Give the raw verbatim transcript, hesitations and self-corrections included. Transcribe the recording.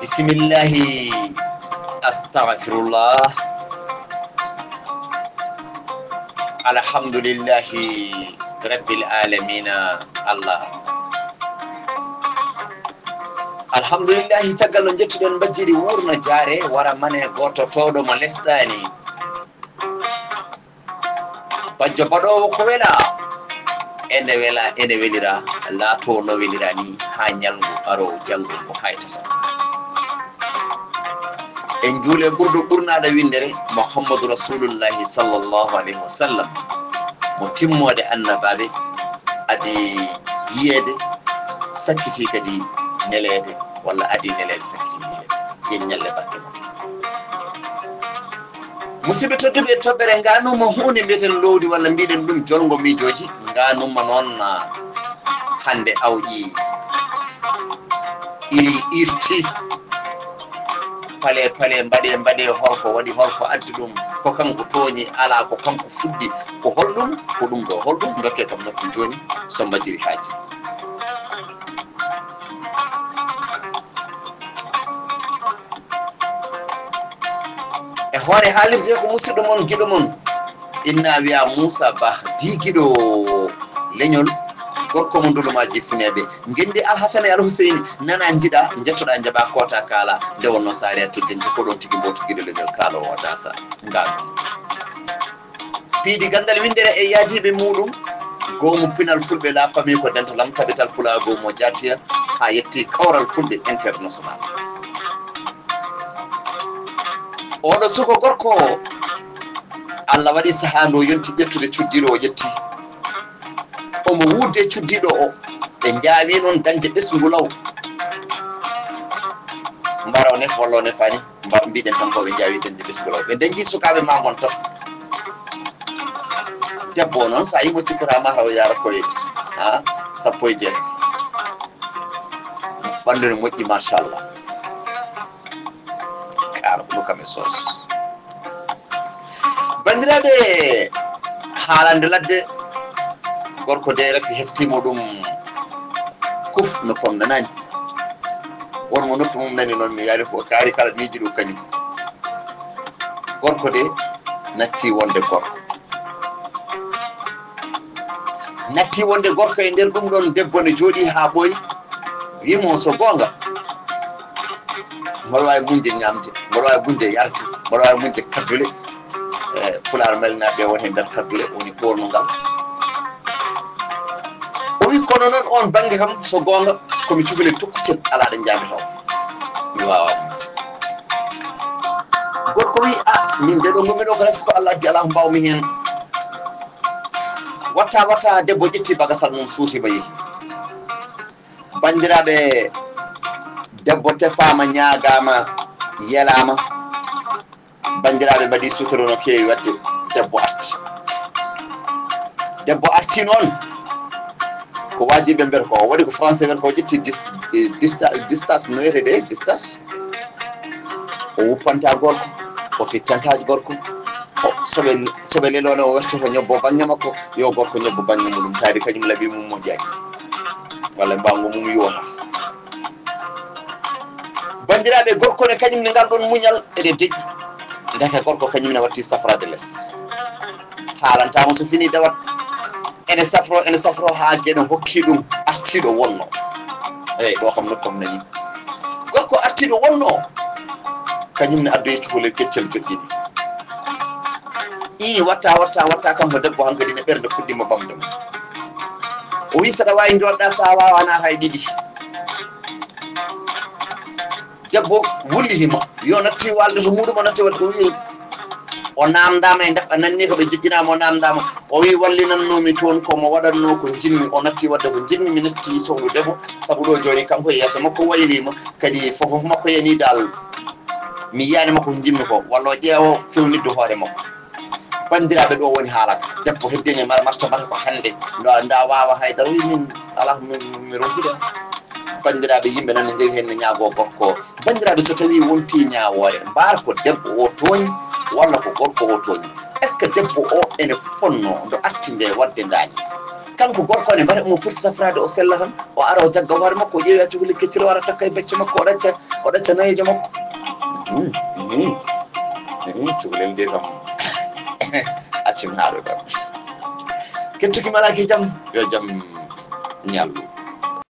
Bismillahi, astagfirullah. Alhamdulillahi rabbil alamina. Allah. Alhamdulillahi, caggal no njettuɗen, mbajjiri wuurna jaare, wara mane goototooɗo mo lesɗaani. Bajjo baɗoowo ko wela, ene wela, ene welira, laatoo no welira ni, haa ñalngu aroowo janngo ngu haytata. En njuule ɓurɗo ɓurnaaɗo winndere, Muhammadu Rasulullahi sallallahu alayhi wa sallam, mo timmoode annabaaɓe, adi yiyeede, sakkiti kadi neleede, walla adi neleede, sakkiti yiyeede. Yen ñalle barke mum. Musidɓe tedduɓe, e toɓɓere nganuma huunde mbiyeten lowdi, walla mbiɗen ɗum jolngo miijooji. Nganuma noon, ah, hannde awƴi iri irti. Pale, pale, mbaɗe, mbaɗe, holko waɗi, holko addi ɗum? Ko kanko tooñi? Alaa, ko kanko fuɗɗi. Ko holɗum? Ko ɗum ɗo. Holɗum? Ndokke kam noppi jooni, so mbajiri haaji. E hoore haalirde ko musidɗo mon, giɗo mon, inna wiya Moussa Bah, di giɗo leñol, gorko mo ndolomaaji funeeɓe. Ngenndi Alhasana e Alhuseyni, nana njiɗa, njettoɗa, njaɓa, koota, kaala, nde wonno saare a teddinte, ko ɗon tigi mbootu giɗo leñol, kaaloowo dasa, ngaano. Piidi ganndal winndere e yaadiiɓe muuɗum, goomu pinal fulɓe, la famille ko dental am, tabital pulaagu mo jaatiya, haa yetti kawral fulɓe international. Oɗo suko gorko o, Allah waɗi sahaa ndo yonti ƴettude cuddiiɗo o, ƴetti. Omo wuurde e cuddiiɗo o, ɓe njaawi noon dañde ɓesngu law. Mbara o nef walla o nefaani? Mba-, mbiɗen tan ko ɓe njaawi dañde ɓesngu law. Ɓe dañdi sukaaɓe ma mon tato. Debbo o noon, so a yii mo cikkata ma taw yaara koye, ha, sappo e jeetati. Ɓanndu ne moƴƴi, machallah. Kaara ko ɗum kam e soos. Banndiraaɓe, haalande ladde, gorko de rafi heftiimo ɗum kuf, noppi am nanaani. Won mo noppi mum nani noon, mi yaari ko kaari kala miiji ɗum kañum. Gorko de natti wonde gorko. Natti wonde gorko e nder ɗum ɗon, debbo ne jooɗi haa ɓooyi, wii mo so goonga, mboɗo waawi muñde ñaamde, mboɗo waawi muñde yarde, mboɗo waawi muñde kaddule. E, Pulaar Malinaaɓe woni e nder kaddule, woni koornungal. O wi, kono noon oon bannge kam, so goonga, ko mi cukalel tokkutel, alaa ɗo njaami taw. Mi waawaa muñde. Gorko wi, a, min de ɗo ngonmi ɗo ko rafii ko Allah addi, alaa ko mbaawmi heen. Watta, watta, debbo ƴetti bagasal mum, suuti ma yehi. Banndiraaɓe, debbo tefaama, ñaagaama, yelaama. Banndiraaɓe mbaɗi sutura no keewi waɗde, debbo arti. Debbo arti noon, ko waajiɓe mbiyata ko, o waɗi ko français mbiyata ko, o ƴetti dis-, eh, dista-, distance, no wiyetee de, distance. O wuppanta gorko, o fittanta gorko. O, so ɓe, so ɓe lelono, o wertoto ñobbo bannge makko, yo gorko ñobbo bannge mum, ɗum taadi kañum laɓi mum moƴƴaani. Walla mbaangu mum yuwata. Banndiraaɓe, gorko ne kañum ne ngal ɗon muñal ene deƴƴi. Ndeke gorko kañum ne watti safraade les. Haalantaama so fini dawat. Ene safro, ene safro haa geno hokki ɗum artiiɗo wonno. Eey, ɗo kam nokku am nani. Gorko artiiɗo wonno, kañum ne addoyi cukalel keccel joƴƴini. Ii, watta, watta, watta, kam ko debbo hankadi ne ɓernde fuɗɗiima ɓamde mo. O wi, saɗa waawi njooɗɗaa, so a waawaa naata e ɗiɗi. Debbo wullitii mo, yo natti waalde to muuɗum, o natti waɗde ko wi'i. O naamndaama e ndaɓɓa, nanni ko ɓe joƴƴinaama, o naamndaama. O wi'i, wallinannoomi toon ko mo waɗannoo ko njiɗmi, o natti waɗde ko njiɗmi, mi natti sohlude mo, sabu ɗo jooni kanko e yeeso makko wayliima, kadi fofof makko yani dal. Mi yiyaani mo ko njiɗmi ko, walla o ƴeewa fewnitde hoore makko. Banndiraaɓe, ɗo woni haala ka. Debbo heddii e mara marta mata ko hannde. Nda, nda waawa haydara. Wi min, alaa min, mi ronkude. Banndiraaɓe, yimɓe nan ne ndewi heen ne ñaagoo gorko o. Banndiraaɓe, so tawii wontii ñaawoore, mbaar ko debbo o tooñi, walla ko gorko o tooñi. Est-ce que debbo o ene fonnoo nde arti nde waɗde ndaani? Kanko gorko ne, mbata omo foti safraade, o sella tan, o ara, o jagga hoore makko, o ƴeewa cukalel keccel, o ara takka e becce makko, o ɗacca, o ɗacca nayeejo makko. Mhm, mhm, mhm, cukalel nde kam. Accumi haa ɗo tan. Kettuki malaaki jam, yo jam ñallu.